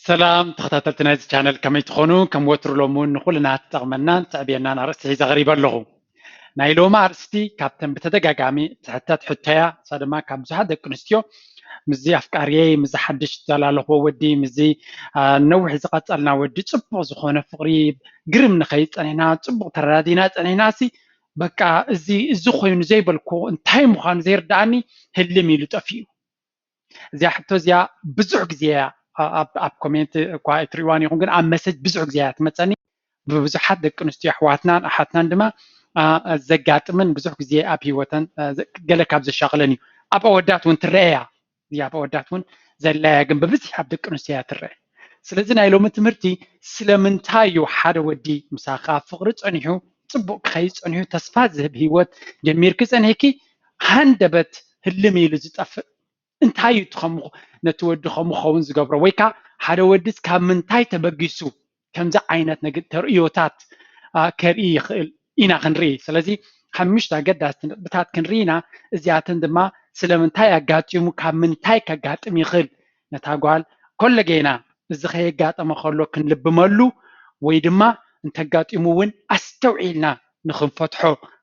ሰላም ተኸታተልቲ ናይዚ ቻነል፣ ከመይ ትኾኑ? ከም ወትሩ ሎሚ እውን ንኹልና ትጠቕመናን ትዕብየናን ኣርእስቲ ሒዘ ቀሪበ ኣለኹ። ናይ ሎሚ ኣርእስቲ ካብተን ብተደጋጋሚ ትሕተት ሕቶ እያ። እሳ ድማ ካብ ብዙሓት ደቂ ኣንስትዮ፣ ምስዚ ኣፍቃሪየይ፣ ምስዚ ሓድሽ ዝተላለኽዎ ወዲ፣ ምስዚ ነዊሕ ዝቐጸልና ወዲ ጽቡቕ ዝኾነ ፍቕሪ ግርም ንኸይድ ጸኒሕና፣ ጽቡቕ ተረዳዲና ጸኒሕና ሲ በቃ እዚ እዚ ኮይኑ ዘይበልኩ እንታይ ምዃኑ ዘይርዳእኒ ህልም ኢሉ ጠፊኡ። እዚኣ ሕቶ እዚኣ ብዙሕ ግዜ እያ ኣብ ኮሜንት እኳ ኣይትሪእዋን ኢኹም፣ ግን ኣብ መሰጅ ብዙሕ ግዜ እያ ትመፀኒ። ብብዙሓት ደቂ ኣንስትዮ ኣሕዋትናን ኣሓትናን ድማ ዘጋጥምን ብዙሕ ግዜ ኣብ ሂወተን ገለ ካብ ዘሻቕለን እዩ። ኣብ ኣወዳት እውን ትረአ እያ። እዚኣ ኣብ ኣወዳት እውን ዘላ እያ፣ ግን ብብዝሒ ኣብ ደቂ ኣንስትዮ እያ ትረአ። ስለዚ ናይ ሎሚ ትምህርቲ ስለምንታይ እዩ ሓደ ወዲ ምሳኻ ፍቕሪ ፀኒሑ፣ ፅቡቕ ክኸይድ ፀኒሑ፣ ተስፋ ዝህብ ሂወት ጀሚርኪ ፀኒሕኪ፣ ሃንደበት ህልም ኢሉ ዝጠፍእ እንታይ እዩ እቲ ከምኡ ነቲ ወዲ ከምኡ ክኸውን ዝገብሮ? ወይ ከዓ ሓደ ወዲስ ካብ ምንታይ ተበጊሱ ከምዚ ዓይነት ተርእዮታት ከርኢ ይኽእል ኢና ክንርኢ። ስለዚ ሓሙሽተ ኣገዳስቲ ነጥብታት ክንርኢ ኢና። እዚኣተን ድማ ስለምንታይ ኣጋጢሙ፣ ካብ ምንታይ ከጋጥም ይኽእል፣ ነታ ጓል ኮለጌና እዚ ከየጋጠመ ከሎ ክንልብመሉ ወይ ድማ እንተጋጢሙ እውን ኣስተውዒልና ንክንፈትሖ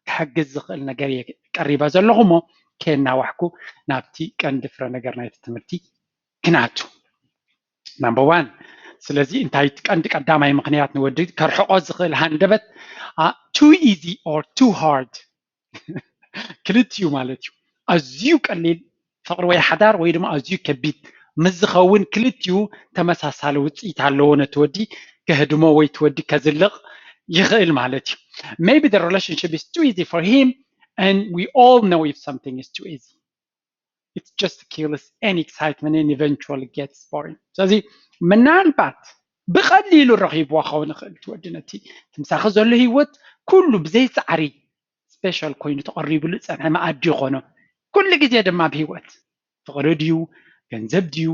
ክሕግዝ ዝኽእል ነገር እየ ቀሪበ ዘለኹ እሞ ከየናዋሕኩ ናብቲ ቀንዲ ፍረ ነገር ናይቲ ትምህርቲ ክናቱ። ናምበር ዋን። ስለዚ እንታይ ቀንዲ ቀዳማይ ምኽንያት ንወዲ ከርሕቆ ዝኽእል ሃንደበት? Too easy or too hard? ክልቲኡ ማለት እዩ። ኣዝዩ ቀሊል ፍቕሪ ወይ ሓዳር ወይ ድማ ኣዝዩ ከቢድ ምስ ዝኸውን ክልቲኡ ተመሳሳሊ ውፅኢት ኣለዎ። ነቲ ወዲ ከህድሞ ወይ እቲ ወዲ ከዝልቕ ይኽእል ማለት እዩ። Maybe the relationship is too easy for him and we all know if something is too easy it just kills any excitement and eventually gets boring. ስለዚ ምናልባት ብቐሊሉ ረኺብዋ ክኸውን ይኽእል እቲ ወዲ ነቲ ትምሳኺ ዘሎ ህይወት ኩሉ ብዘይ ፃዕሪ ስፔሻል ኮይኑ ተቐሪብሉ ዝፀንሐ መኣዲ ይኾኖ። ኩሉ ግዜ ድማ ኣብ ህይወት ፍቕሪ ድዩ፣ ገንዘብ ድዩ፣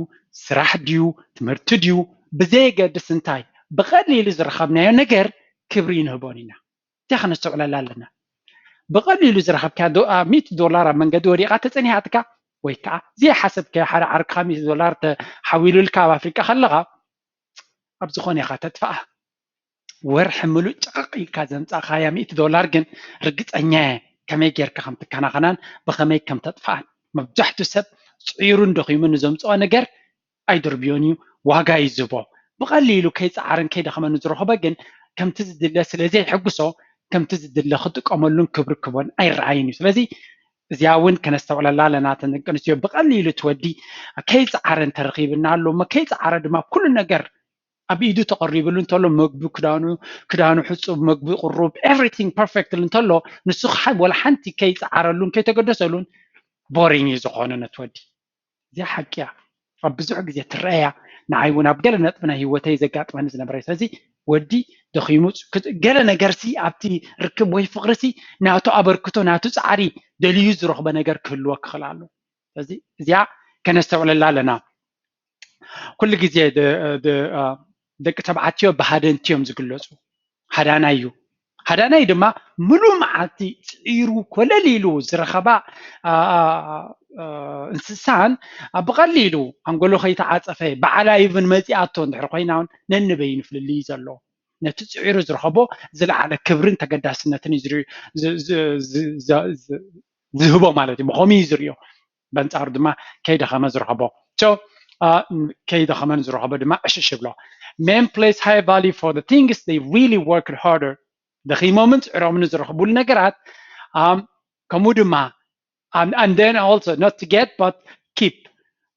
ስራሕ ድዩ፣ ትምህርቲ ድዩ፣ ብዘየገድስ እንታይ ብቐሊሉ ዝረኸብናዮ ነገር ክብሪ ይንህቦን ኢና። እንታይ ከነስተውዕለላ ኣለና? ብቐሊሉ ዝረኸብካ ሚእቲ ዶላር ኣብ መንገዲ ወዲቓ ተፀኒሓትካ ወይ ከዓ ዘይሓሰብካዮ ሓደ ዓርክኻ ሚእቲ ዶላር ተሓዊሉልካ ኣብ ኣፍሪቃ ከለኻ ኣብ ዝኾነ ኢኻ ተጥፍኣ። ወርሒ ምሉእ ጨቐቕ ኢልካ ዘምፃእኻያ ሚእቲ ዶላር ግን ርግፀኛ እየ ከመይ ጌርካ ከም ትከናኸናን ብኸመይ ከም ተጥፍኣን። መብዛሕትኡ ሰብ ፅዒሩን ደኺሙን ንዘምፅኦ ነገር ኣይድርብዮን እዩ፣ ዋጋ እዩ ዝህቦ። ብቐሊሉ ከይፀዓረን ከይደኸመን ዝረኸቦ ግን ከምቲ ዝድለ ስለ ዘይሕጉሶ ከምቲ ዝድለ ክጥቀመሉን ክብርክቦን ኣይረኣይን እዩ። ስለዚ እዚኣ እውን ከነስተውዕለላ ኣለና። እተን ደቂ ኣንስትዮ ብቐሊሉ እቲ ወዲ ከይፀዓረ እንተረኺብና ኣሎ እሞ ከይፀዓረ ድማ ኩሉ ነገር ኣብ ኢዱ ተቐሪብሉ እንተሎ መግቢ ክዳኑ ክዳኑ ሕፁብ መግቢ ቅሩብ everything perfect እንተሎ ንሱ ከዓ ወላ ሓንቲ ከይፀዓረሉን ከይተገደሰሉን ቦሪንግ እዩ ዝኾነ ነቲ ወዲ። እዚኣ ሓቂ እያ። ኣብ ብዙሕ ግዜ ትረኣያ ንዓይ እውን ኣብ ገለ ነጥቢ ናይ ህይወተይ ዘጋጥመኒ ዝነበረ ስለዚ ወዲ ደኺሙ ገለ ነገርሲ ኣብቲ ርክብ ወይ ፍቕርሲ ናቱ ኣበርክቶ ናቱ ፃዕሪ ደልዩ ዝረኽቦ ነገር ክህልዎ ክኽእል ኣሎ። ስለዚ እዚኣ ከነስተውዕለላ ኣለና። ኩሉ ግዜ ደቂ ተባዕትዮ ብሃደንቲ እዮም ዝግለፁ። ሃዳናይ እዩ። ሃዳናይ ድማ ምሉእ መዓልቲ ፅዒሩ ኮለል ኢሉ ዝረኸባ እንስሳን ብቐሊሉ ኣንጎሎ ከይተዓፀፈ በዓላ ይብን መፂኣቶ እንድሕር ኮይና እውን ነንበይኑ ፍልልይ እዩ ዘለዎ። ነቲ ፅዒሩ ዝረኸቦ ዝለዓለ ክብርን ተገዳስነትን እዩ ዝህቦ ማለት እዩ። ብኸምኡ እዩ ዝሪኦ። በንጻሩ ድማ ከይደኸመ ዝረኸቦ ከይደኸመን ዝረኸቦ ድማ ዕሽሽ ይብሎ። Men place high value for the things they really worked harder. ደኺሞምን ፅዕሮምን ዝረኽቡሉ ነገራት ከምኡ ድማ and then also not to get but keep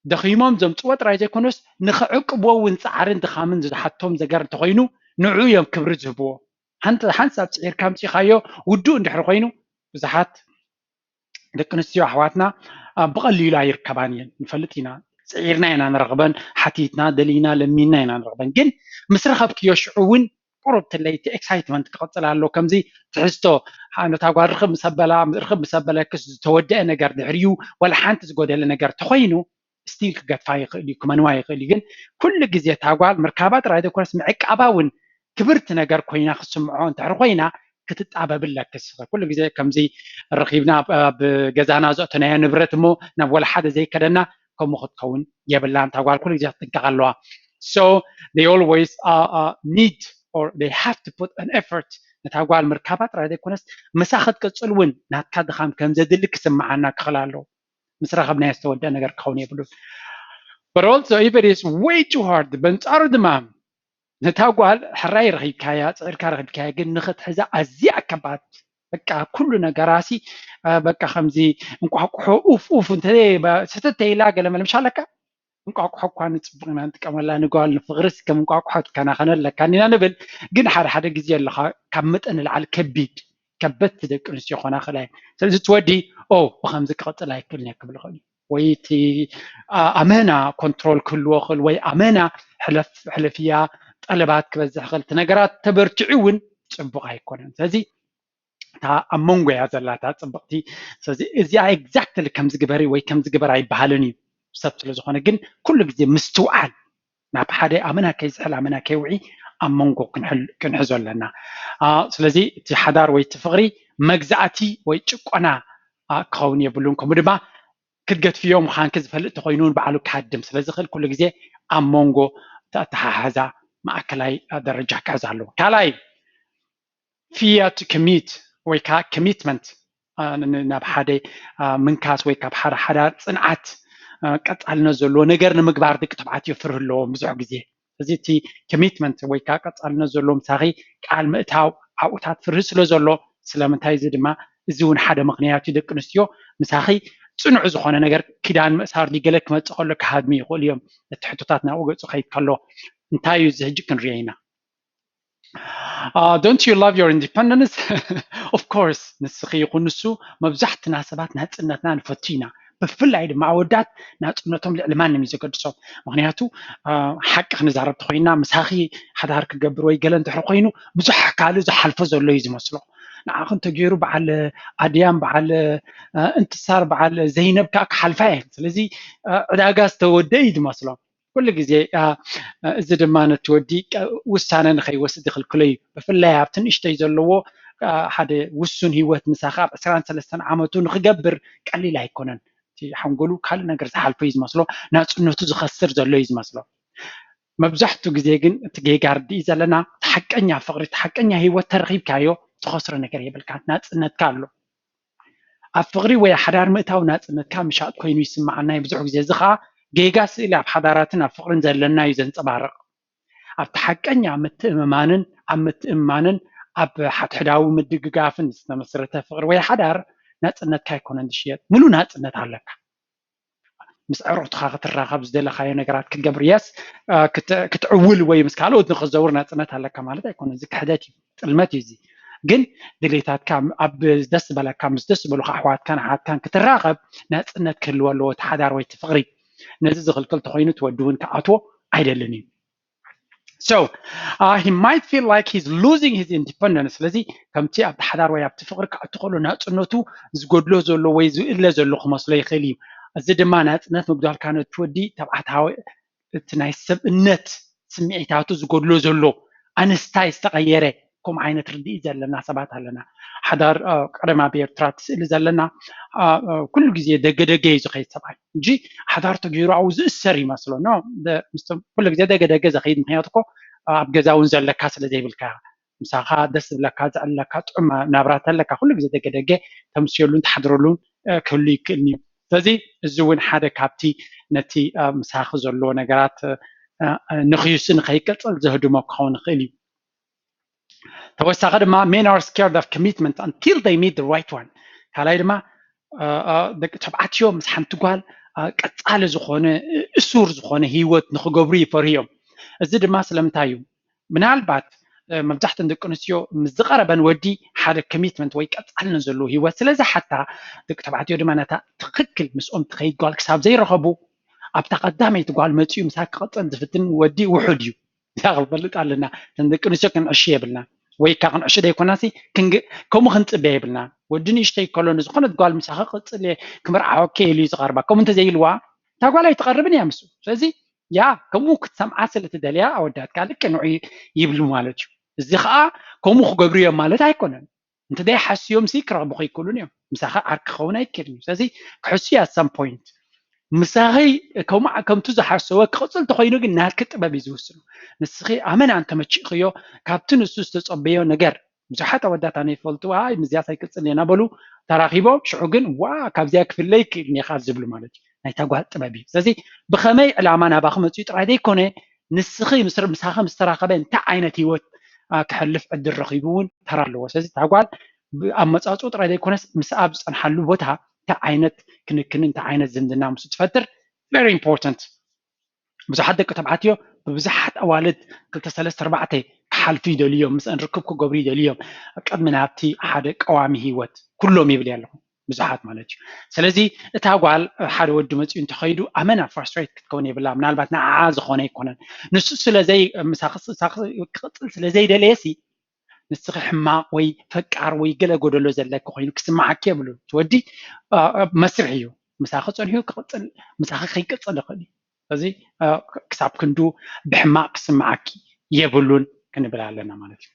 ደኺሞም ዘምፅዎ ጥራይ ዘይኮነስ ንክዕቅብዎ እውን ፃዕርን ድኻምን ዝሓቶም ነገር እንተኮይኑ ንዑ እዮም ክብሪ ዝህብዎ። ሓንሳብ ፅዒርካ ኣምፂኻዮ ውዱእ እንድሕር ኮይኑ ብዙሓት ደቂ ኣንስትዮ ኣሕዋትና ብቐሊሉ ኣይርከባን እየን። ንፈልጥ ኢና። ፅዒርና ኢና ንረኽበን፣ ሓቲትና፣ ደሊና፣ ለሚንና ኢና ንረኽበን። ግን ምስ ረኸብክዮ ሽዑ እውን ቁሩብ ትለይቲ ኤክሳይትመንት ክቕፅል ኣሎ። ከምዚ ትሕዝቶ ነታ ጓል ርኽብ ምስ ኣበላ ርኽብ ምስ ኣበለክስ ዝተወደአ ነገር ድሕሪኡ ወላ ሓንቲ ዝጎደለ ነገር ተኾይኑ ስቲል ክገድፋ ይኽእል እዩ፣ ክመንዋ ይኽእል እዩ። ግን ኩሉ ግዜ እታ ጓል ምርካባ ጥራይ ዘይኮነስ ምዕቃባ እውን ክብርቲ ነገር ኮይና ክትስምዖ እንድሕር ኮይና ክትጣበብ ኣለክስ። ኩሉ ግዜ ከምዚ ረኺብና ኣብ ገዛና ዘእተናዮ ንብረት እሞ ናብ ወላ ሓደ ዘይከደና ከምኡ ክትከውን የብላን። እታ ጓል ኩሉ ግዜ ክትጥንቀቕ ኣለዋ። So they always uh, uh, need or they have to put an effort ነታ ጓል ምርካባ ጥራይ ዘይኮነስ ምሳ ክትቅፅል እውን ናትካ ድኻም ከም ዘድሊ ክስምዓና ክኽእል ኣለዎ። ምስ ረኸብናዮ ዝተወደአ ነገር ክኸውን የብሉን። But also if it is way too hard በንፃሩ ድማ ነታ ጓል ሕራይ ረኺብካያ ፅዕርካ ረኺብካያ ግን ንኽትሕዛ ኣዝያ ከባድ በቃ ኩሉ ነገራሲ በቃ ከምዚ እንቋቁሖ ኡፍ ኡፍ እንተ ሰተተ ኢላ ገለ መልምሻ ኣለካ እንቋቁሖ እኳ ንፅቡቅ ኢና ንጥቀመላ ንጓል ንፍቅርስ ከም እንቋቁሖ ትከናኸነ ኣለካ ኢና ንብል ግን ሓደ ሓደ ግዜ ኣለካ ካብ መጠን ንላዕሊ ከቢድ ከበድቲ ደቂ ኣንስትዮ ኮና ክእላ እየን ስለዚ ትወዲ ኦ ብከምዚ ክቅፅል ኣይክእልን እየ ክብል ይኽእል እዩ ወይ እቲ ኣመና ኮንትሮል ክህልዎ ክእል ወይ ኣመና ሕለፍ ሕለፍያ ጠለባት ክበዝሕ ክእል እቲ ነገራት ተበርትዑ እውን ፅቡቅ ኣይኮነን ስለዚ እታ ኣብ መንጎ እያ ዘላ እታ ፅብቅቲ ስለዚ እዚኣ exactly ከምዚ ግበሪ ወይ ከምዚ ግበር ኣይበሃልን እዩ ሰብ ስለ ዝኾነ ግን ኩሉ ግዜ ምስትውዓል ናብ ሓደ ኣመና ከይዝሕል ኣመና ከይውዒ ኣብ መንጎ ክንሕዞ ኣለና ስለዚ እቲ ሓዳር ወይ እቲ ፍቅሪ መግዛእቲ ወይ ጭቆና ክኸውን የብሉን ከምኡ ድማ ክትገድፍዮ ምዃንኪ ዝፈልጥ ተኮይኑ ንባዕሉ ክሃድም ስለ ዝኽእል ኩሉ ግዜ ኣብ መንጎ ተተሓሓዛ ማእከላይ ደረጃ ክሕዝ ኣለዎ ካልኣይ fear to commit ወይ ከዓ commitment ናብ ሓደ ምንካስ ወይ ካብ ሓደ ሓዳር ፅንዓት ቀፃልነት ዘለዎ ነገር ንምግባር ደቂ ተባዕትዮ ፍርህ ኣለዎም ብዙሕ ግዜ እዚ እቲ commitment ወይ ከዓ ቀፃልነት ዘለዎ ምሳኺ ቃል ምእታው ኣብኡታት ፍርህ ስለ ዘሎ ስለምንታይ እዚ ድማ እዚ እውን ሓደ ምክንያት እዩ ደቂ ኣንስትዮ ምሳኺ ፅኑዕ ዝኾነ ነገር ኪዳን ምእሳር ድገለ ክመፅእ ከሎ ክሃድሙ ይኽእሉ እዮም እቲ ሕቶታት ናብኡ ገፁ ከይድ ከሎ እንታይ እዩ እዚ ሕጂ ክንሪኦ ኢና Uh, don't you love your independence? Of course ንስኺ ይኹን ንሱ መብዛሕትና ሰባት ናፅነትና ንፈቱ ኢና ብፍላይ ድማ ኣወዳት ናፅነቶም ልዕሊ ማንም እዩ ዘገድሶም ምክንያቱ ሓቂ ክንዛረብ ተኮይና ምሳኺ ሓዳር ክገብር ወይ ገለ እንድሕር ኮይኑ ብዙሕ ካልእ ዝሓልፎ ዘሎ እዩ ዝመስሎ ንዓኹም ተገይሩ በዓል ኣድያም በዓል እንትሳር በዓል ዘይነብ ከዓ ክሓልፋ እየን ስለዚ ዕዳጋ ዝተወደ እዩ ዝመስሎም ኩሉ ግዜ እዚ ድማ ነቲ ወዲ ውሳነ ንኸይወስድ ይኽልክሎ እዩ ብፍላይ ኣብቲ ንእሽተይ ዘለዎ ሓደ ውሱን ህይወት ምሳኻ ኣብ ዕስራን ሰለስተን ዓመቱ ንክገብር ቀሊል ኣይኮነን እቲ ሓንጎሉ ካልእ ነገር ዝሓልፎ እዩ ዝመስሎ ናፅነቱ ዝኸስር ዘሎ እዩ ዝመስሎ መብዛሕትኡ ግዜ ግን እቲ ጌጋ ርድኢ ዘለና እቲ ሓቀኛ ፍቅሪ እቲ ሓቀኛ ህይወት ተረኺብካዮ ትኸስሮ ነገር የብልካ ናፅነትካ ኣሎ ኣብ ፍቅሪ ወይ ሓዳር ምእታው ናፅነትካ ምሻጥ ኮይኑ ይስማዓና እዩ ብዙሕ ግዜ እዚ ከዓ ጌጋ ስእሊ ኣብ ሓዳራትን ኣብ ፍቅርን ዘለና እዩ ዘንፀባርቕ ኣብቲ ሓቀኛ ምትእምማንን ኣብ ምትእምማንን ኣብ ሓድሕዳዊ ምድግጋፍን ዝተመስረተ ፍቅሪ ወይ ሓዳር ናፅነትካ ኣይኮነን ዝሽየጥ ምሉ ናፅነት ኣለካ ምስ ዕሩኽትኻ ክትራኸብ ዝደለኻዮ ነገራት ክትገብር የስ ክትዕውል ወይ ምስ ካልኦት ንክዘውር ናፅነት ኣለካ ማለት ኣይኮነ እዚ ክሕደት እዩ ጥልመት እዩ እዚ ግን ድሌታትካ ኣብ ደስ ዝበለካ ምስ ደስ ዝበሉካ ኣሕዋትካን ኣሓትካን ክትራኸብ ናፅነት ክህልዎ ኣለዎ እቲ ሓዳር ወይ እቲ ፍቅሪ ነዚ ዝኽልክል ተኮይኑ ትወዲ እውን ክኣትዎ ኣይደልን እዩ So uh, he might feel like he's losing his independence. ስለዚ ከምቲ ኣብቲ ሓዳር ወይ ኣብቲ ፍቅሪ ክኣቱ ከሎ ናፅነቱ ዝጎድሎ ዘሎ ወይ ዝእለ ዘሎ ክመስሎ ይኽእል እዩ። እዚ ድማ ናፅነት ምጉዳልካ ነቲ ወዲ ተባዕታዊ እቲ ናይ ሰብእነት ስምዒታቱ ዝጎድሎ ዘሎ ኣንስታይ ዝተቐየረ ከምኡ ዓይነት ርድኢት ዘለና ሰባት ኣለና። ሓዳር ቀደም ኣብ ኤርትራ እቲ ስእሊ ዘለና ኩሉ ግዜ ደገ ደገ እዩ ዝኸይድ ሰብኣይ እንጂ ሓዳር ተገይሩ ኣብኡ ዝእሰር ይመስሎ። ኩሉ ግዜ ደገ ደገ ዘኸይድ ምክንያቱ እኮ ኣብ ገዛ እውን ዘለካ ስለ ዘይብልካ ምሳኻ ደስ ዝብለካ ዘዕለካ ጥዑም ናብራ ተለካ ኩሉ ግዜ ደገ ደገ ተምስየሉን ትሓድረሉን ክህሉ ይክእል እዩ። ስለዚ እዚ እውን ሓደ ካብቲ ነቲ ምሳኺ ዘሎ ነገራት ንኽዩሲ ንኸይቅፅል ዘህድሞ ክኸውን ይኽእል እዩ። ተወሳኺ ድማ men are scared of commitment until they meet the right one። ካልኣይ ድማ ደቂ ተባዕትዮ ምስ ሓንቲ ጓል ቀፃሊ ዝኾነ እሱር ዝኾነ ህይወት ንኽገብሩ ይፈርሁ እዮም። እዚ ድማ ስለምንታይ እዩ? ምናልባት መብዛሕተን ደቂ ኣንስትዮ ምስ ዝቐረበን ወዲ ሓደ ኮሚትመንት ወይ ቀፃልነት ዘለዎ ህይወት ስለ ዝሓታ ደቂ ተባዕትዮ ድማ ነታ ትኽክል ምስኦም ትኸይድ ጓል ክሳብ ዘይረኸቡ ኣብታ ቀዳመይቲ ጓል መፂኡ ምሳ ክቐፅል ዝፍትን ወዲ ውሑድ እዩ። እዚኣ ክንፈልጥ ኣለና። እተን ደቂ ኣንስትዮ ክንዕሺ የብልና ወይ እካ ክንዕሺ ዘይኮናሲ ከምኡ ክንፅበ የብልና። ወዲ ንእሽተይ ከሎ ንዝኾነት ጓል ምሳኺ ክቕፅል እየ ክምርዓወኪ ኢሉ እዩ ዝቐርባ። ከምኡ እንተዘይልዋ እታ ጓል ኣይትቐርብን እያ ምስኡ። ስለዚ ያ ከምኡ ክትሰምዓ ስለ ትደልያ ኣወዳትካ ልክዕ ንዑ ይብሉ ማለት እዩ። እዚ ከዓ ከምኡ ክገብሩ እዮም ማለት ኣይኮነን። እንተ ዘይሓስዮም ሲ ክረኽቡ ከይክእሉን እዮም። ምሳኻ ዓርኪ ክኸውን ኣይክእልን እዩ። ስለዚ ክሕሱ እያ some point። ምሳኺ ከምኡ ከምቱ ዝሓሰቦ ክቕፅል ተኾይኑ ግን ናትኪ ጥበብ እዩ ዝውስኑ። ንስኺ ኣመና እንተመቺእኽዮ ካብቲ ንሱ ዝተፀበዮ ነገር ብዙሓት ኣወዳት ኣነ ይፈልጡ ኣይ ምዝያስ ኣይቅፅል እየ እናበሉ ተራኺቦም ሽዑ ግን ዋ ካብዚኣ ክፍለይ ክእል እየ ካብ ዝብሉ ማለት እዩ። ናይታ ጓል ጥበብ እዩ። ስለዚ ብኸመይ ዕላማ ናባኺ መፅኡ ጥራይ ዘይኮነ ንስኺ ምስ- ምሳኺ ምስ ተራኸበ እንታይ ዓይነት ህይወት አ፣ ክሕልፍ ዕድል ረኺቡ እውን ተራ ኣለዎ። ስለዚ እታ ጓል ብ- ኣመፃፅኡ ጥራይ ዘይኮነስ ምስ ኣብ ዝፀንሓሉ ቦታ እንታይ ዓይነት ክንክንን እንታይ ዓይነት ዝምድና ምስ ትፈጥር very important። ብዙሓት ደቂ ተባዕትዮ ብብዙሓት ኣዋልድ ክልተ ሰለስተ ኣርባዕተ ክሓልፉ ይደልዩ እዮም፣ ምስአን ርክብ ክገብሩ ይደልዩ እዮም። ቅድሚ ናብቲ ሓደ ቀዋሚ ህይወት ኩሎም ይብል ኣለኹ ብዙሓት ማለት እዩ። ስለዚ እታ ጓል ሓደ ወዲ መፅኡ እንተኸይዱ ኣመና ፍራስትሬት ክትከውን የብላ። ምናልባት ንዓዓ ዝኾነ ኣይኮነን ንሱ ስለዘይ ምሳኺ ክቕፅል ስለዘይደለየሲ ንስኺ ሕማቕ ወይ ፈቃር ወይ ገለ ጎደሎ ዘለኪ ኮይኑ ክስምዓኪ የብሉን። እቲ ወዲ አ፣ አ፣ መስርሕ እዩ ምሳኺ ፀኒሑ ክቕፅል ምሳኺ ከይቅፅል ይኽእል እዩ። ስለዚ አ፣ ክሳብ ክንዱ ብሕማቕ ክስምዓኪ የብሉን ክንብል ኣለና ማለት እዩ።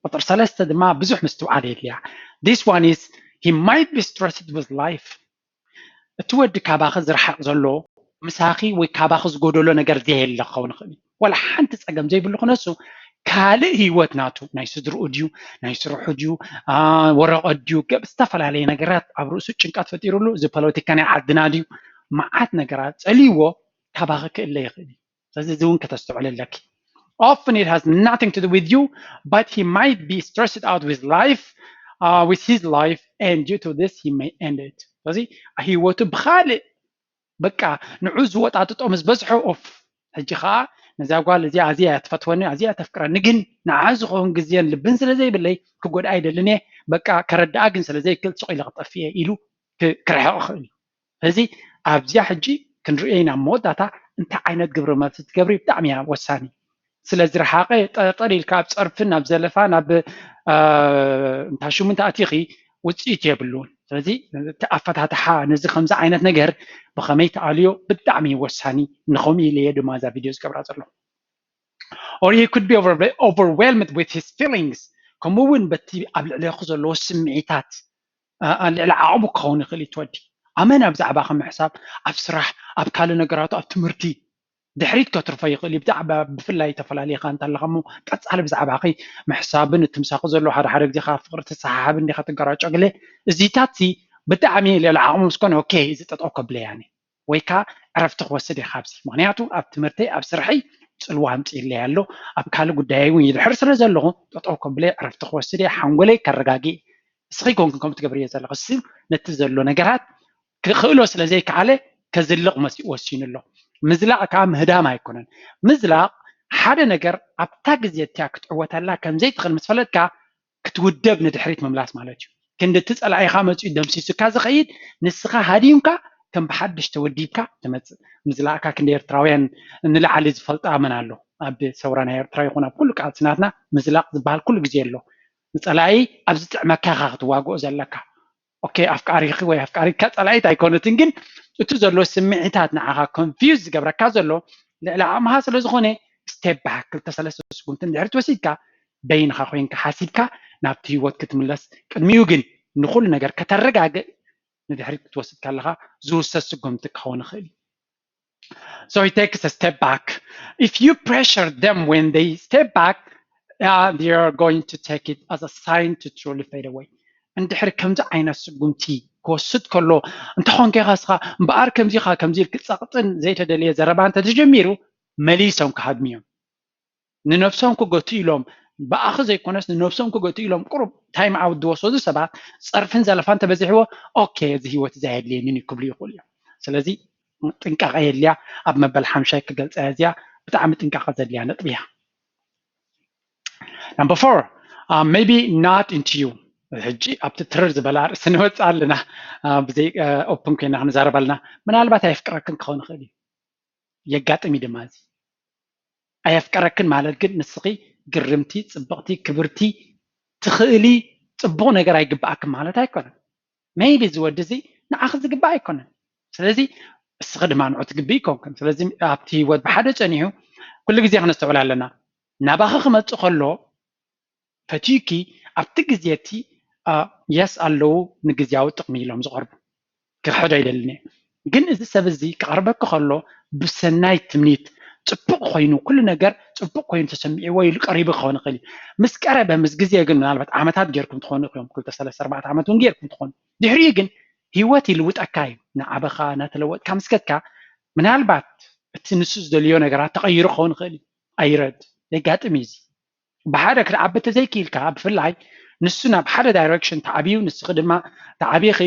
ቁፅሪ ሰለስተ ድማ ብዙሕ ምስትውዓል የድልያ። This one is he might be stressed with life። እቲ ወዲ ካባኺ ዝረሓቕ ዘሎ ምሳኺ ወይ ካባኺ ዝጎደሎ ነገር ዘየለ ክኸውን ይኽእል እዩ። ዋላ ሓንቲ ፀገም ዘይብሉ ክነሱ ካልእ ህይወት ናቱ ናይ ስድርኡ ድዩ ናይ ስርሑ ድዩ አ፣ ወረቐት ድዩ ገብ ዝተፈላለየ ነገራት ኣብ ርእሱ ጭንቀት ፈጢሩሉ እዚ ፖለቲካ ናይ ዓድና ድዩ መዓት ነገራት ፀልይዎ ካባኺ ክእለ ይኽእል እዩ። ስለዚ እዚ እውን ከተስተውዕል ኣለኪ። Often it has nothing to do with you, but he might be stressed out with life, uh, with his life, and due to this he may end it. ስለዚ ህይወቱ ብኻልእ በቃ ንዑ ዝወጣጥጦ ምስ በዝሖ ኦፍ ሕጂ ከዓ ነዛ ጓል እዚኣ ኣዝያ እያ ትፈትወኒ ኣዝያ እያ ተፍቅረኒ ግን ንዓ ዝኸውን ግዜን ልብን ስለ ዘይብለይ ክጎድኣ ይደልን እየ በቃ ከረድኣ ግን ስለ ዘይክእል ስቕ ኢለ ክጠፍእ እየ ኢሉ ክ- ክርሕቕ ይኽእል እዩ። ስለዚ ኣብዚኣ ሕጂ ክንሪኦ ኢና ኣብ መወዳእታ እንታይ ዓይነት ግብረ መልሲ ትገብሪ ብጣዕሚ እያ ወሳኒ። ስለ ዝረሓቐ ጠጠር ኢልካ ኣብ ፀርፍን ኣብ ዘለፋን ኣብ አ፣ እንታ ሽሙ እንተ ኣቲኺ ውፅኢት የብሉን። ስለዚ እቲ ኣፈታትሓ ነዚ ከምዚ ዓይነት ነገር ብኸመይ ትኣልዮ ብጣዕሚ እዩ ወሳኒ። ንኸምኡ ኢለ እየ ድማ እዛ ቪድዮ ዝገብራ ዘለኹ። Or he could be over- overwhelmed with his feelings ከምኡ እውን በቲ ኣብ ልዕሌኹ ዘለዎ ስምዒታት አ፣ አ፣ ልዕሊ ዓቕሙ ክኸውን ይኽእል እዩ ትወዲ ኣመና ብዛዕባኺ ምሕሳብ ኣብ ስራሕ ኣብ ካልእ ነገራቱ ኣብ ትምህርቲ ድሕሪት ከትርፎ ይኽእል እዩ ብዛዕባ ብፍላይ ተፈላለይካ እንተለኻ እሞ ቀፃሊ ብዛዕባኺ ምሕሳብን እቲ ምሳኺ ዘሎ ሓደ ሓደ ግዜ ከዓ ፍቕሪ ትሰሓሓብ እንዲኻ ትገራጮ ግለ እዚታት ሲ ብጣዕሚ ልዕሊ ዓቕሙ ምስ ኮነ ኦኬ እዚ ጠጠው ከብለያ እየ ወይ ከዓ ዕረፍቲ ክወስድ እየ ካብዚ ምክንያቱ ኣብ ትምህርተይ ኣብ ስርሐይ ፅልዋ ኣምፅእለይ ኣሎ ኣብ ካልእ ጉዳየይ እውን ይድሕር ስለ ዘለኹ ጠጠው ከብለይ ዕረፍቲ ክወስድ እየ ሓንጎለይ ከረጋግእ እስኺ ኮንክን ከምኡ ትገብርዮ ዘለኺ እሱ ነቲ ዘሎ ነገራት ክኽእሎ ስለ ዘይከኣለ ከዝልቕ መሲኡ ወሲኑ ኣሎ። ምዝላቕ ከዓ ምህዳም ኣይኮነን። ምዝላቕ ሓደ ነገር ኣብታ ግዜ እቲኣ ክትዕወተላ ከም ዘይትኽእል ምስ ፈለጥካ ክትውደብ ንድሕሪት ምምላስ ማለት እዩ። ክንዲ እቲ ጸላኢኻ መጺኡ ደምሲሱካ ዝኸይድ ንስኻ ሃዲምካ ከም ብሓድሽ ተወዲብካ ትመጽእ። ምዝላቕካ ክንዲ ኤርትራውያን ንላዕሊ ዝፈልጣ መን ኣሎ? ኣብ ሰውራ ናይ ኤርትራ ይኹን ኣብ ኩሉ ቃልሲ ናትና ምዝላቕ ዝበሃል ኩሉ ግዜ ኣሎ። ንጸላኢ ኣብ ዝጥዕመካ ኢኻ ክትዋግኦ ዘለካ። ኦኬ ኣፍቃሪኺ ወይ ኣፍቃሪካ ጸላኢት ኣይኮነትን ግን እቲ ዘሎ ስምዒታት ንዓኻ ኮንፊውዝ ዝገብረካ ዘሎ ልዕሊ ዓቕምኻ ስለ ዝኾነ ስቴፕ ባክ ክልተ ሰለስተ ስጉምቲ እንድሕር ትወሲድካ በይንኻ ኮይንካ ሓሲብካ ናብቲ ህይወት ክትምለስ ቅድሚኡ ግን ንኹሉ ነገር ከተረጋግእ ንድሕሪት ክትወስድ ከለኻ ዝውሰድ ስጉምቲ ክኸውን ይኽእል እዩ So he takes a step back. If you pressure them when they step back, uh, they are going to take it as a sign to truly fade away. እንድሕር ከምዚ ዓይነት ስጉምቲ ክወስድ ከሎ እንተኾንከ ኢኻ እስኻ እምበኣር ከምዚ ኢኻ ከምዚ ኢልክ ጸቕጥን ዘይተደለየ ዘረባ እንተተጀሚሩ መሊሶም ክሃድሙ እዮም ንነብሶም ክገቱ ኢሎም ብኣኺ ዘይኮነስ ንነብሶም ክገቱ ኢሎም ቁሩብ ታይም ኣውት ዝወሰዱ ሰባት ጸርፍን ዘለፋን ተበዚሕዎ ኦኬ እዚ ህይወት እዚ ኣየድልየንን እዩ ክብሉ ይኽእሉ እዮም ስለዚ ጥንቃቐ የድልያ ኣብ መበል ሓምሻይ ክገልፃ እዚኣ ብጣዕሚ ጥንቃቐ ዘድልያ ነጥቢ እያ number four uh, maybe not into you ሕጂ ኣብቲ ትርር ዝበላ ርእሲ ንወፅእ ኣለና ብዘይ ኦፕን ኮይና ክንዛረብ ኣለና ምናልባት ኣየፍቅረክን ክኸውን ይኽእል እዩ የጋጥም እዩ ድማ እዚ ኣየፍቀረክን ማለት ግን ንስኺ ግርምቲ፣ ፅብቕቲ፣ ክብርቲ፣ ትኽእሊ፣ ፅቡቕ ነገር ኣይግበኣክን ማለት ኣይኮነን። ሜይቢ እዚ ወዲ እዚ ንዓኺ ዝግባእ ኣይኮነን። ስለዚ እስኺ ድማ ንዑ ትግብኢ ይኮንክን። ስለዚ ኣብቲ ህይወት ብሓደ ፀኒሑ ኩሉ ግዜ ክነስተውዕል ኣለና። ናባኺ ክመፅእ ከሎ ፈትዩኪ ኣብቲ ግዜ እቲ የስ ኣለዉ ንግዝያዊ ጥቕሚ ኢሎም ዝቐርቡ ክሕዶ ኣይደልን እየ። ግን እዚ ሰብ እዚ ክቐርበኪ ከሎ ብሰናይ ትምኒት ጽቡቕ ኮይኑ፣ ኩሉ ነገር ጽቡቕ ኮይኑ ተሰሚዕዎ ኢሉ ቀሪቡ ክኸውን ይኽእል እዩ። ምስ ቀረበ፣ ምስ ግዜ ግን፣ ምናልባት ዓመታት ጌርኩም ትኾኑ ኢኹም፣ ክልተ፣ ሰለስተ፣ ኣርባዕተ ዓመት እውን ጌርኩም ትኾኑ። ድሕሪኡ ግን ህይወት ይልውጠካ እዩ። እናዓበኻ እናተለወጥካ ምስ ከድካ፣ ምናልባት እቲ ንሱ ዝደልዮ ነገራት ተቐይሩ ክኸውን ይኽእል እዩ። ኣይረድ የጋጥም እዩ እዚ። ብሓደ ክትዓቢ ተዘይክኢልካ፣ ብፍላይ ንሱ ናብ ሓደ ዳይሬክሽን ተዓብዩ፣ ንስኺ ድማ ተዓቢኺ፣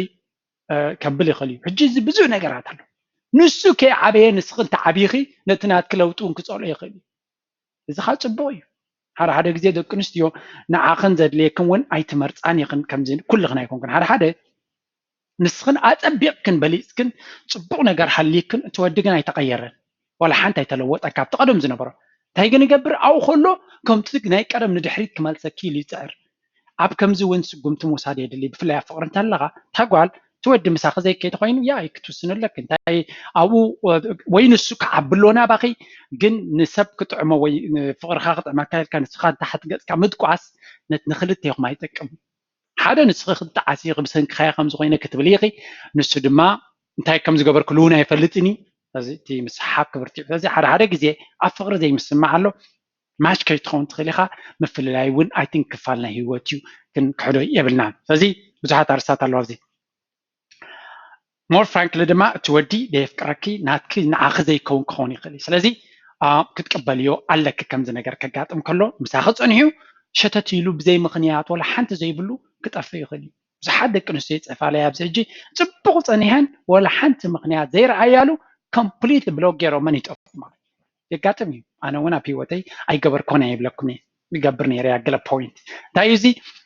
እ፣ ከብል ይኽእል እዩ። ሕጂ እዚ ብዙሕ ነገራት ኣሎ። ንሱ ከይዓበየ ንስኺ እንተዓቢኺ፣ ነቲ ናትኪ ለውጢ እውን ክጸልኦ ይኽእል እዩ። እዚ ኸኣ ጽቡቕ እዩ። ሓደ ሓደ ግዜ ደቂ ኣንስትዮ ንዓኽን ዘድልየክን እውን ኣይትመርጻን ኢኽን፣ ከምዚ ኩልኽን ኣይኮንክን። ሓደ ሓደ ንስኽን ኣጸቢቕክን በሊጽክን ጽቡቕ ነገር ሃልይክን፣ እቲ ወዲ ግን ኣይተቐየረን። ዋላ ሓንቲ ኣይተለወጠን ካብቲ ቀደም ዝነበሮ። እንታይ ግን ይገብር? ኣብኡ ከሎ ከምቲ ናይ ቀደም ንድሕሪት ክመልሰኪ ኢሉ ይጽዕር። ኣብ ከምዚ እውን ስጉምቲ ምውሳድ የድሊ። ብፍላይ ኣብ ፍቕሪ እንተለኻ፣ እታ ጓል፣ እቲ ወዲ ምሳኺ ዘይከይድ ኮይኑ፣ ያ፣ ክትውስኒ ኣለኪ። እንታይ ኣብኡ፣ ወይ ንሱ ክዓቢ ኣለዎ ናባኺ፣ ግን ንሰብ ክጥዕሞ ወይ ንፍቕርኻ ክጥዕመካ ኢልካ ንስኻ ንታሕቲ ገጽካ ምድቋስ ነት-፣ ንኽልቴኹም ኣይጠቅም። ሓደ ንስኺ ክትጠዓሲ ኢኺ፣ ብሰንክኻዮ ከምዚ ኮይነ ክትብሊ ኢኺ። ንሱ ድማ እንታይ ከም ዝገበርክሉ እውን ኣይፈልጥን እዩ። ስለዚ እቲ ምስሓብ ክብርቲ እዩ። ስለዚ ሓደ ሓደ ግዜ ኣብ ፍቕሪ ዘይምስማዕ ኣሎ። ማች ከይትኸውን ትኽእል ኢኻ። ምፍልላይ እውን፣ I think፣ ክፋል ናይ ህይወት እዩ። ክንክሕዶ የብልናን። ስለዚ ብዙሓት ኣርስታት ኣለዋ ኣብዚ። ሞር ፍራንክሊ ድማ እቲ ወዲ ዘየፍቅረኪ ናትኪ ንዓኺ ዘይከውን ክኸውን ይኽእል እዩ። ስለዚ፣ አ፣ ክትቅበልዮ ኣለኪ። ከምዚ ነገር ከጋጥም ከሎ ምሳኺ ጸኒሑ ሸተት ኢሉ ብዘይ ምኽንያት ወላ ሓንቲ ዘይብሉ ክጠፍእ ይኽእል እዩ። ብዙሓት ደቂ ኣንስትዮ ይጽሕፋለይ ኣብዚ ሕጂ ጽቡቕ ጸኒሐን ወላ ሓንቲ ምኽንያት ዘይረኣያሉ ኮምፕሊት ብሎክ ገይሮመን ይጠፍኡ ማለት እዩ። የጋጥም እዩ። ኣነ እውን ኣብ ህይወተይ ኣይገበርኮን እየ ይብለኩም እየ። ይገብር ነይረ እያ ገለ ፖይንት። እንታይ እዩ እዚ?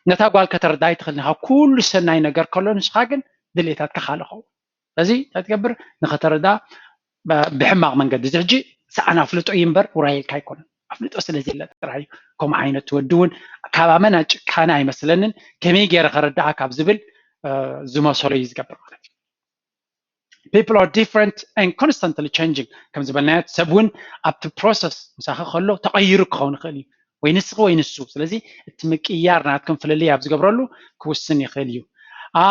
ነታ ጓል ከተረዳ ኣይትኽእልን ኢኻ። ኩሉ ሰናይ ነገር ከሎ ንስኻ ግን ድሌታትካ ካልእ ኸውን። ስለዚ እንታይ ትገብር? ንኸተረዳ ብ-፣ ብሕማቕ መንገዲ። እዚ ሕጂ ሰኣን ኣፍልጦ እዩ እምበር ውራይ ኢልካ ኣይኮነን። ኣፍልጦ ስለ ዘየለ ጥራይ እዩ። ከምኡ ዓይነት ወዲ እውን ካብ ኣመና ጭካነ ኣይመስለንን። ከመይ ገይረ ከረድኣ ካብ ዝብል፣ እ፣ ዝመሰሎ እዩ ዝገብር ማለት እዩ። People are different and constantly changing። ከም ዝበልናዮ ሰብ እውን ኣብቲ ፕሮሰስ ምሳኺ ከሎ ተቐይሩ ክኸውን ይኽእል እዩ። ወይ ንስኺ ወይ ንሱ። ስለዚ እቲ ምቅያር ናትኩም ፍልልይ ኣብ ዝገብረሉ ክውስን ይኽእል እዩ። አ፣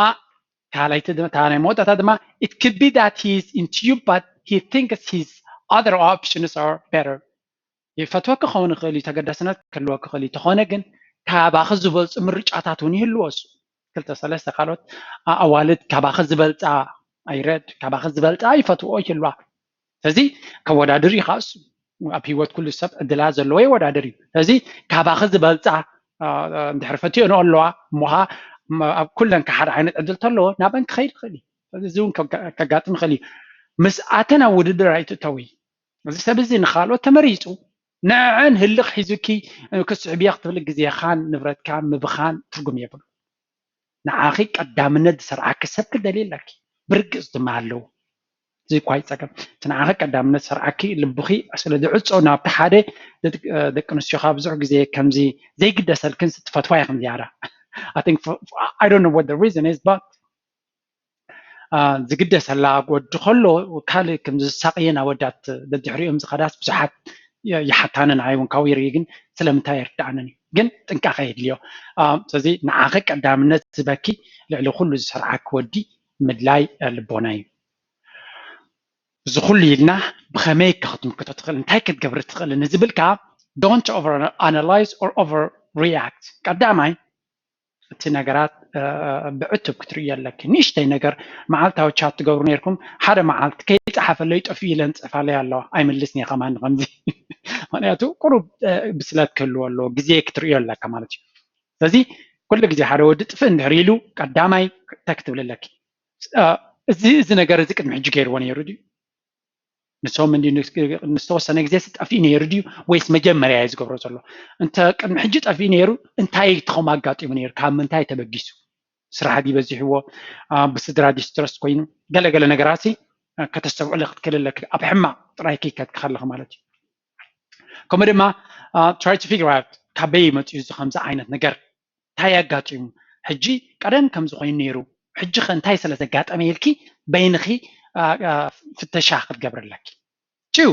ካልኣይቲ ድማ፣ እታ ናይ መወዳእታ ድማ፣ it could be that he is into you, but he thinks his other options are better። ይፈትወኪ ክኸውን ይኽእል እዩ፣ ተገዳስነት ክህልወኪ ይኽእል እዩ። ተኾነ ግን ካባኺ ዝበልጹ ምርጫታት እውን ይህልዎ እሱ። ክልተ ሰለስተ ካልኦት ኣ-፣ ኣዋልድ ካባኺ ዝበልጻ ኣይረድ፣ ካባኺ ዝበልጻ ይፈትዎ ይህልዋ። ስለዚ ከወዳድር እዩ ከኣ እሱ። ኣብ ህይወት ኩሉ ሰብ ዕድላት ዘለዎ ይወዳደር እዩ። ስለዚ ካባኺ ዝበልጻ፣ ኣ፣ ኣ፣ እንድሕር ፈትየንኦ ኣለዋ እሞ ኸኣ፣ ም-፣ ኣብ ኩለን ከ ሓደ ዓይነት ዕድል ተለዎ ናበን ክኸይድ ይኽእል እዩ። ስለዚ እዚ እውን ከጋ-፣ ከጋጥም ይኽእል እዩ። ምስ ኣተን ኣብ ውድድር ኣይትእተዊ። እዚ ሰብ እዚ ንኻልኦት ተመሪጹ ንዐን ህልኽ ሒዙኪ ክስዕብዮ ክትብል ግዜኻን ንብረትካን ምብኻን ትርጉም የብሉ። ንዓኺ ቀዳምነት ዝሰርዓኪ ሰብ ክደሊ ኣለኪ። ብርግጽ ድማ ኣለዉ። እዚ እኳ እዩ ጸገም። እቲ ንዓኺ ቀዳምነት ዝሰርዓኪ ልብኺ ስለ ዝዕጾ ናብቲ ሓደ ደቂ፣ ደቂ ኣንስትዮ ካብ ብዙሕ ግዜ ከምዚ ዘይግደሰልክን ትፈትዋ ኢኽን ዝያዳ። I think for, I don't know what the reason is, but አ፣ ዝግደሰላ ወዲ ከሎ ካልእ ከም ዝሳቕየን ኣወዳት ደድሕሪኦም ዝኸዳስ ብዙሓት የ-፣ ይሓታንን ኣይ እውን ካብኡ ይርኢ፣ ግን ስለምንታይ ኣይርድኣንን እዩ። ግን ጥንቃቐ የድልዮ። አ፣ ስለዚ ንዓኺ ቀዳምነት ዝህበኪ ልዕሊ ኩሉ ዝሰርዓኪ ወዲ ምድላይ፣ አ፣ ልቦና እዩ። እዚ ኩሉ ኢልና ብኸመይ ከ ክትምክቶ ትኽእል፣ እንታይ ክትገብሪ ትኽእል ንዝብል ከኣ don't over analyze or over react። ቀዳማይ እቲ ነገራት፣ እ፣ ብዕቱብ ክትርእዮ ኣለኪ። ንእሽተይ ነገር መዓልታዊ ቻት ትገብሩ ነይርኩም፣ ሓደ መዓልቲ ከይጸሓፈለይ ጠፊኡ ኢለን ጽሕፋለይ ኣለዋ። ኣይምልስን እየ ከማን ከምዚ። ምኽንያቱ ቁሩብ፣ እ፣ ብስለት ክህልዎ ኣለዎ፣ ግዜ ክትርእዮ ኣለካ ማለት እዩ። ስለዚ ኩሉ ግዜ ሓደ ወዲ ጥፍእ እንድሕር ኢሉ ቀዳማይ እንታይ ክትብል ኣለኪ? እ፣ እዚ፣ እዚ ነገር እዚ ቅድሚ ሕጂ ገይርዎ ነይሩ ድዩ? ንሶም እንዲ-፣ ንስ-፣ ንዝተወሰነ ግዜ ጠፊኡ ነይሩ ድዩ ወይስ መጀመርያ እዩ ዝገብሮ ዘሎ? እንተ ቅድሚ ሕጂ ጠፊኡ ነይሩ እንታይ ትኸም ኣጋጢሙ ነይሩ? ካብ ምንታይ ተበጊሱ? ስራሕ ድዩ በዚሕዎ? አ፣ ብስድራ ድዩ ስትረስ ኮይኑ? ገለገለ ነገራት ሲ፣ አ፣ ከተስተውዕሊ ክትክእል ኣለኪ። ኣብ ሕማቕ ጥራይ ከይከድኪ ከለኺ ማለት እዩ። ከምኡ ድማ፣ አ፣ try to figure out ካበይ መፂኡ እዚ ከምዚ ዓይነት ነገር? እንታይ ኣጋጢሙ? ሕጂ ቀደም ከምዚ ኮይኑ ነይሩ፣ ሕጂ ኸ እንታይ ስለ ዘጋጠመ ኢልኪ በይንኺ፣ አ፣ አ፣ ፍተሻ ክትገብሪ ኣለኪ። Two,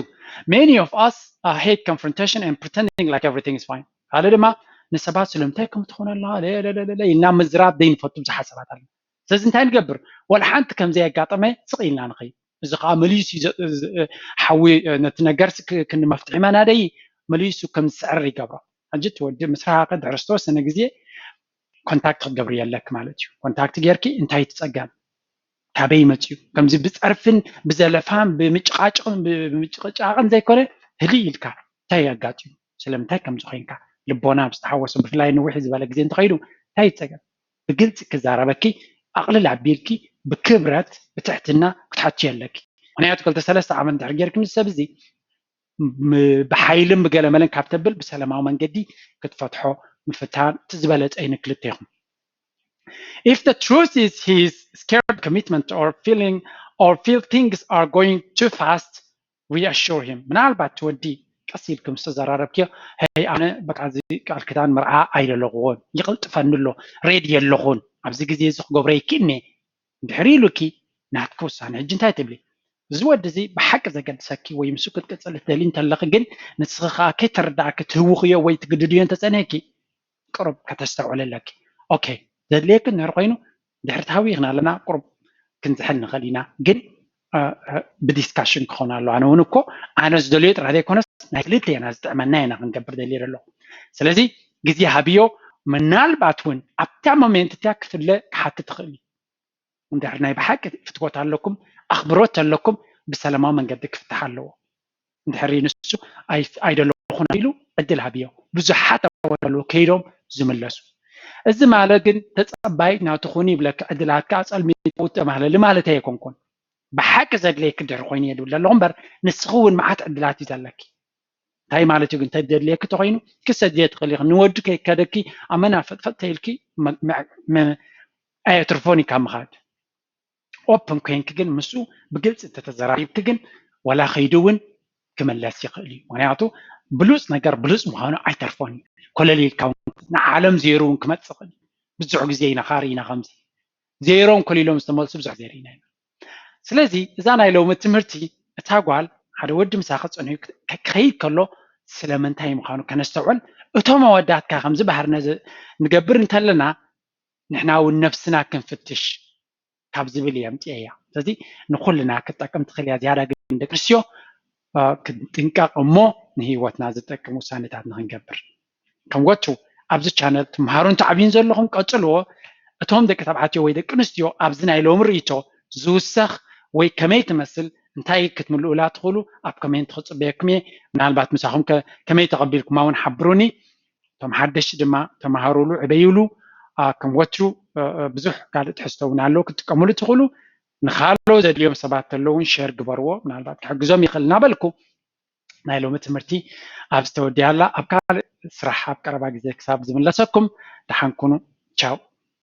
many of us, uh, hate confrontation and pretending like everything is fine. ካልእ ድማ ንሰባት ስለምንታይ ከም ትኾኑ ኣለዋ፣ ለለለለ ኢልና ምዝራብ ዘይንፈቱ ብዙሓት ሰባት ኣለና። ስለዚ እንታይ ንገብር? ወላ ሓንቲ ከም ዘየጋጠመ ስቕ ኢልና ንኸይድ። እዚ ከዓ መሊሱ ሓዊ ነቲ ነገርሲ ክንዲ መፍትሒ መናደይ መሊሱ ከም ዝስዕር ይገብሮ። ሕጂ እቲ ወዲ ምስ ረሃኸ ድሕሪ ዝተወሰነ ግዜ ኮንታክት ክትገብሪ የለክ ማለት እዩ። ኮንታክት ጌርኪ እንታይ ትፀገም ካበይ መፅዩ ከምዚ ብፀርፍን ብዘለፋን ብምጭቃጭቅን ብምጭቅጫቅን ዘይኮነ ህሊ ኢልካ እንታይ ኣጋጢሙ ስለምንታይ ከምዚ ኮይንካ ልቦና ዝተሓወሶ ብፍላይ ንውሕ ዝበለ ግዜ እንተኸይዱ እንታይ ይፀገም ብግልፂ ክዛረበኪ ኣቕልል ኣቢልኪ ብክብረት ብትሕትና ክትሓትዮ ኣለኪ። ምክንያቱ ክልተ ሰለስተ ዓመት ድሕር ጌርኪ ምስ ሰብ እዚ ብሓይልን ብገለመለን ካብ ተብል ብሰላማዊ መንገዲ ክትፈትሖ ምፍታን እቲ ዝበለፀ እዩ ንክልቴኹም። If the truth is he is scared commitment or feeling or feel things are going too fast, reassure him. ምናልባት እቲ ወዲ ቀስ ኢልኩም ዝተዘራረብክዮ ሀይ ኣነ በቃ እዚ ቃል ክዳን መርዓ ኣይደለኹዎን ይቕልጥፈኒ ኣሎ ሬዲ የለኹን ኣብዚ ግዜ እዚ ክገብሮ ይክእልኒ ድሕሪ ኢሉኪ ናትኪ ውሳነ። ሕጂ እንታይ ትብሊ? እዚ ወዲ እዚ ብሓቂ ዘገድሰኪ ወይ ምስኡ ክትቅፅል ትደሊ እንተለኺ ግን ንስኺ ከዓ ከይተረዳእኪ ትህውኽዮ ወይ ትግድድዮ እንተፀኒሕኪ ቅሩብ ከተስተውዕሊ ኣለኪ። ኦኬ ዘድልየኪ እንድሕር ኮይኑ ድሕሪ ተሃዊኽና ኣለና ቅሩብ ክንዝሕል ንኽእል ኢና ግን ብዲስካሽን ክኾን ኣሎ። ኣነ እውን እኮ ኣነ ዝደልዮ ጥራሕ ዘይኮነስ ናይ ክልቴና ዝጥዕመና ኢና ክንገብር ደልየ ዘለኹ። ስለዚ ግዜ ሃብዮ። ምናልባት እውን ኣብታ ሞሜንት እቲያ ክፍለ ክሓትት ትኽእል እዩ። እንድሕር ናይ ብሓቂ ፍትወት ኣለኩም ኣኽብሮት ኣለኩም ብሰላማዊ መንገዲ ክፍታሕ ኣለዎ። እንድሕር ንሱ ኣይደለኹን ኢሉ ዕድል ሃብዮ። ብዙሓት ኣወዳሉ ከይዶም ዝምለሱ። እዚ ማለት ግን ተፀባይ ናትኹን ይብለካ ዕድላትካ ኣፀልሚትካ ውጥእ ማለሊ ማለት ኣይኮንኩን። ብሓቂ ዘድለየኪ ድሕሪ ኮይኑ እየ ዝብል ዘለኹ እምበር ንስኺ እውን መዓት ዕድላት እዩ ዘለኪ። እንታይ ማለት እዩ ግን ተደልየኪ ተኮይኑ ክሰድየ ትኽእል ኢኺ ንወዲ ከይከደኪ ኣብ መናፈጥፈጥ ተይልኪ ኣየትርፎን እዩ ካብ ምኻድ። ኦፕን ኮይንኪ ግን ምስኡ ብግልፂ እንተተዘራሪብኪ ግን ዋላ ከይዱ እውን ክምለስ ይኽእል እዩ። ምክንያቱ ብሉፅ ነገር ብሉፅ ምዃኑ ኣይተርፎን እዩ። ኮለል ኢልካ እውን ንዓለም ዜሮ እውን ክመፅእ ይኽእል እዩ። ብዙሕ ግዜ ኢና ካር ኢና ከምዚ ዜሮን ኮሊሎም ዝተመልሱ ብዙሕ ዜሮ ኢና ኢና። ስለዚ እዛ ናይ ሎሚ ትምህርቲ እታ ጓል ሓደ ወዲ ምሳኺ ፀኒሑ ክኸይድ ከሎ ስለምንታይ ምዃኑ ከነስተውዕል እቶም ኣወዳትካ ከምዚ ባህርነ ንገብር እንተለና ንሕና እውን ነፍስና ክንፍትሽ ካብ ዝብል እየ ኣምፅኤያ። ስለዚ ንኩልና ክትጠቅም ትኽእል እያ። ዝያዳ ግን ደቂ ኣንስትዮ ክንጥንቀቅ እሞ ንህይወትና ዝጠቅም ውሳኔታት ንክንገብር። ከም ወትሩ ኣብዚ ቻነል ትምሃሩን ትዓብዩን ዘለኹም ቀፅልዎ። እቶም ደቂ ተባዕትዮ ወይ ደቂ ኣንስትዮ ኣብዚ ናይ ሎሚ ርእይቶ ዝውሰኽ ወይ ከመይ ትመስል እንታይ ክትምልኡላ ትኽእሉ ኣብ ኮሜንት ክፅበየኩም እየ። ምናልባት ምሳኹም ከመይ ተቐቢልኩማ እውን ሓብሩኒ። እቶም ሓደሽቲ ድማ ተምሃሩሉ ዕበዩሉ። ከም ወትሩ ብዙሕ ካልእ ትሕዝቶ እውን ኣለዉ ክትጥቀሙሉ ትኽእሉ። ንኻሎ ዘድልዮም ሰባት ተለውን ሸር ግበርዎ ምናልባት ክሕግዞም ይኽእል እናበልኩ ናይ ሎሚ ትምህርቲ ኣብ ዝተወዲያላ ኣብ ካልእ ስራሕ ኣብ ቀረባ ግዜ ክሳብ ዝምለሰኩም ደሓን ኩኑ። ቻው።